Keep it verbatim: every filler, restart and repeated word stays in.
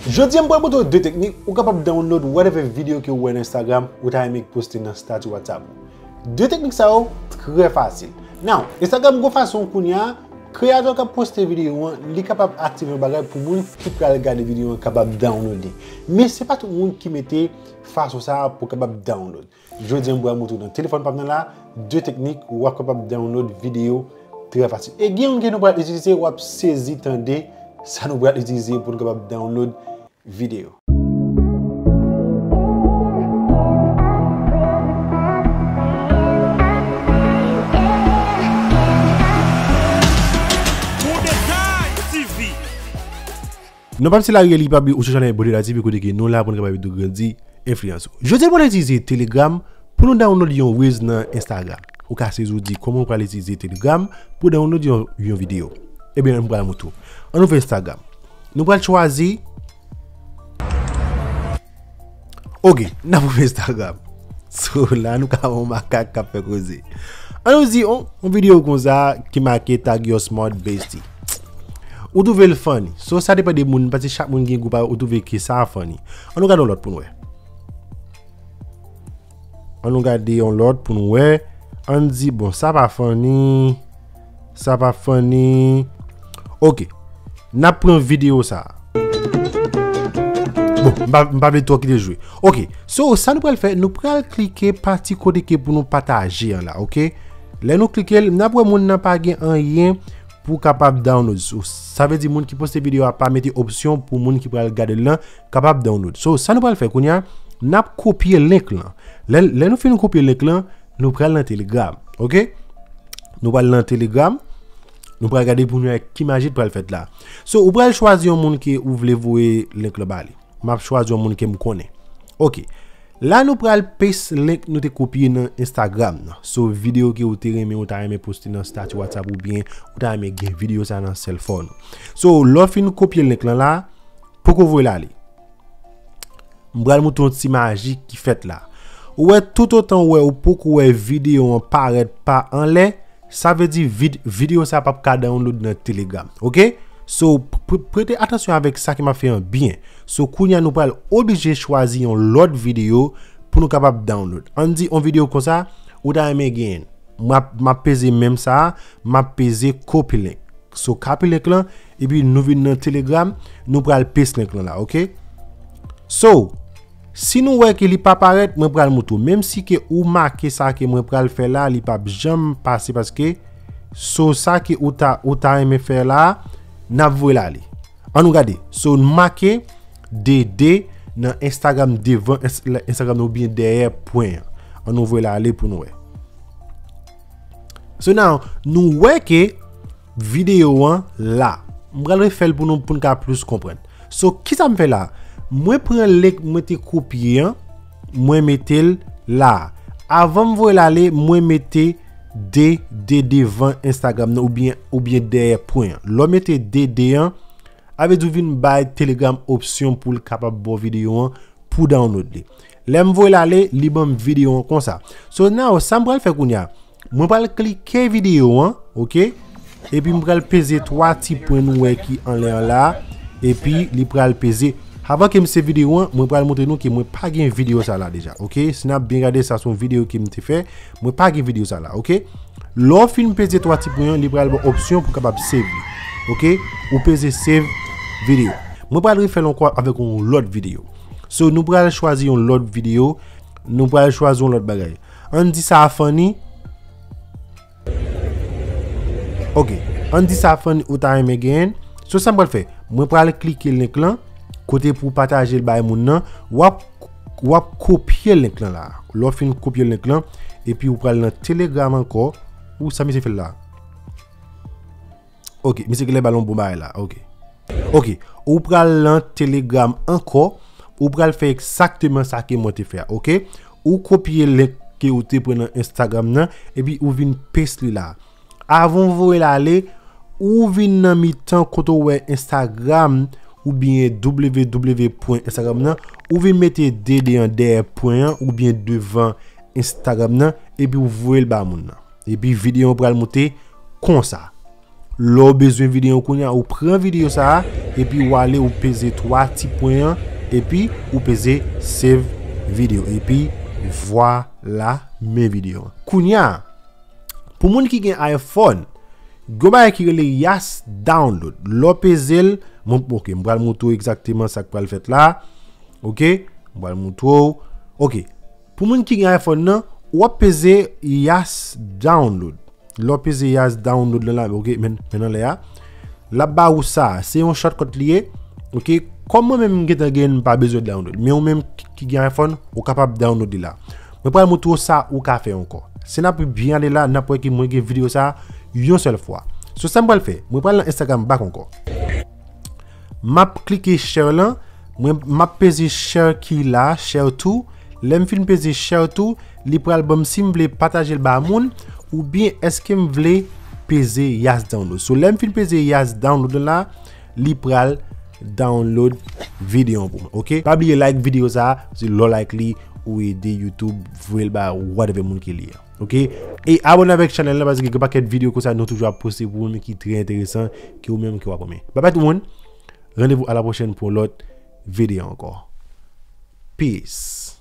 Jodi a m pral montre w de teknik ou kapab download whatever video ke ou wè nan Instagram ou ta renmen poste nan statut WhatsApp ou. De teknik sa yo trè fasil. Now, Instagram gon fason kounye a, kreyatè k ap poste videyo an, li kapab aktive yon bagay pou moun ki pral gade videyo an kapab download li. Men se pa tout moun ki mete fason sa a pou kapab download. Jodi a m pral montre w nan telefòn pa m nan la, de teknik w ap kapab download videyo trè fasil. E gen youn ke nou pral itilize, w ap sezi tande sa nou pral itilize pou nou kapab download videyo. Koudetay T V. Non pa m se Larry Eli, pa bliye ou sou chanèl Koudetay T V kote ke nou la pou n kapab ede w grandi enfliyans ou. Jodi a nou pral itilize Telegram pou nou download yon Reels nan Instagram. Ou ka sezi w di kòman w pral itilize Telegram pou download yon, yon videyo. Ebyen, m pral montre w. Ann ouvè Instagram. Nou pral chwazi. Ok, n ap ouvè Instagram. So, la nou ka wè yon makak k ap fè koze. Ann nou di, yon, yon videyo konsa ki make Tag Your Smart Bestie. Ou twouve l funny. So, sa depann de moun, paske chak moun gen gou pa yo, ou twouve ke sa funny. Ann nou gade yon lòt pou n wè. Ann nou gade yon lòt pou n wè. Ann di, bon, sa pa funny. Sa pa funny. Ok. N ap pran videyo sa. Bon, m pa, m pa vle twò kite l jwe. Ok. So, sa nou pral fè, nou pral klike pati kote ke pou nou pataje an la, ok? Lè nou klike l, n ap wè moun nan pa gen anyen pou kapab download. So, sa vle di moun ki poste videyo a pa mete opsyon pou moun ki pral gade l lan kapab download. So, sa nou pral fè kounye a, n ap kopye link lan. Lè, lè nou fin kopye link lan, nou pral nan Telegram. Ok? Nou pral nan Telegram. Nou pral gade pou nou wè ki maji k pral fèt la. So, ou pral chwazi yon moun ke ou vle voye link lan ba li. M ap chwazi yon moun ke m konnen. Ok. La nou pral paste link nou te kopye nan Instagram nan. So, videyo ke ou te renmen, ou ta renmen poste nan statut WhatsApp oubyen ou ta renmen gen videyo sa nan cell phone ou. So, lè w fin kopye link lan la, poko voye l ale. M pral montre w yon ti maji ki fèt la. Ou wè, toutotan ou wè ou poko wè videyo an parèt pa anlè, sa vle di vid-, videyo sa p ap ka download nan Telegram. Ok? So, pr-, prete atansyon avèk sa ke m ap fè an byen. So, kounye a nou pral oblije chwazi yon lòt videyo pou nou kapab download. Ann di yon videyo konsa, ou ta renmen genyen. M ap, m ap peze menm sa a, m ap peze copy link. So, copy link lan, epi nou vin nan Telegram, nou pral paste link lan la, ok? So, si nou wè ke li pa parèt, mwen pral montre w. Menm si ke ou make sa ke mwen pral fè la, li p ap janm pase paske, so, sa ke ou ta, ou ta renmen fè la, n ap voye l ale. Ann nou gade. So, n make D D nan Instagram devan Ins-, Instagram nan oubyen dèyè pwen an. Ann nou voye l ale pou nou wè. So now, nou wè ke videyo an la. M pral refè l pou nou, pou n ka plis konprann. So, kisa m fè la? Mwen pran link mwen te kopye an, mwen mete l la. Avan m voye l ale, mwen mete D D devan Instagram nan oubyen, oubyen dèyè pwen an. Lè w mete D D an, sa vle di w vin bay Telegram opsyon pou l kapab ba w videyo an pou download li. Lè m voye l ale, li ban m videyo an konsa. So now, sa m pral fè kounye a, mwen pral klike videyo an, ok? Epi m pral peze twa ti pwen nou wè ki anlè an la, epi li pral peze. Avan ke m save videyo an, mwen pral montre nou ke mwen pa gen videyo sa la deja, ok? Si n ap byen gade, sa se yon videyo ke m te fè, mwen pa gen videyo sa la, ok? Lè w fin peze twa ti pwen an, li pral ba w opsyon pou w kapab save li. Ok? Ou peze save videyo. Mwen pral refè l ankò avèk yon lòt videyo. So, nou pral chwazi yon lòt videyo. Nou pral chwazi yon lòt bagay. Ann di sa a funny. Ok. Ann di sa a funny ou ta renmen genyen. So, sa m pral fè? Mwen pral klike link lan. Kote pou pataje l bay moun nan. W ap, w ap kopye link lan la. Lè w fin kopye link lan, epi ou pral nan Telegram ankò. Ou sa misye fè l la? Ok, misye genlè ba l yon bon bagay la. Ok. Ok, ou pral nan Telegram ankò. Ou pral fè egzakteman sa ke mwen te fè a. Ok? Ou kopye link ke ou te pran nan Instagram nan, epi ou vin paste li la. Avan w voye l ale, ou vin nan mitan kote w wè Instagram oubyen W W W pwen Instagram nan, ou vin mete D D an dèyè pwen an oubyen devan Instagram nan, epi w voye l ba moun nan. Epi videyo an pral moute konsa. Lè w bezwen videyo kounya, ou pran videyo sa a, epi w ale, ou peze twa ti pwen an, epi ou peze save videyo. Epi vwala, men videyo an. Kounya, pou moun ki gen iPhone, gen yon bagay ki rele Yas Download. Lè w peze l, mwen, ok, m pral montre w egzakteman sa k pral fèt la. Ok, m pral montre w. Ok, pou moun ki gen iPhone nan, w ap peze Yas Download. Lè w peze Yas Download lan la, ok, men, men nan lè a. L ap ba ou sa, se yon shortcut li ye. Ok, kòm mwen menm m gentan gen, m pa bezwen download. Men ou menm ki, ki gen iPhone, ou kapab download li la. Mwen pral montre w sa ou ka fè ankò. Si n ap byen ale la, n ap wè ke mwen gen videyo sa yon sèl fwa. So sa m pral fè, mwen pral nan Instagram back ankò. M ap klike share lan, mwen m ap peze share ki la, share to. Lè m fin peze share to, li pral ban m si m vle pataje l ba moun, oubyen èske m vle peze Yas Download. So lè m fin peze Yas Download la, li pral download videyo an pou mwen. Ok? Pa bliye like videyo sa, se lè w like li, ou ede YouTube, voye l ba whatever moun ke li ye. Ok? E abòne avèk chanèl la, paske gen pakèt videyo konsa nou toujou ap poste pou ou menm ki trè enteresan, ke ou menm ke w ap renmen. Bye bye tout moun. Randevou a la pwochèn pou yon lòt videyo ankò. Peace.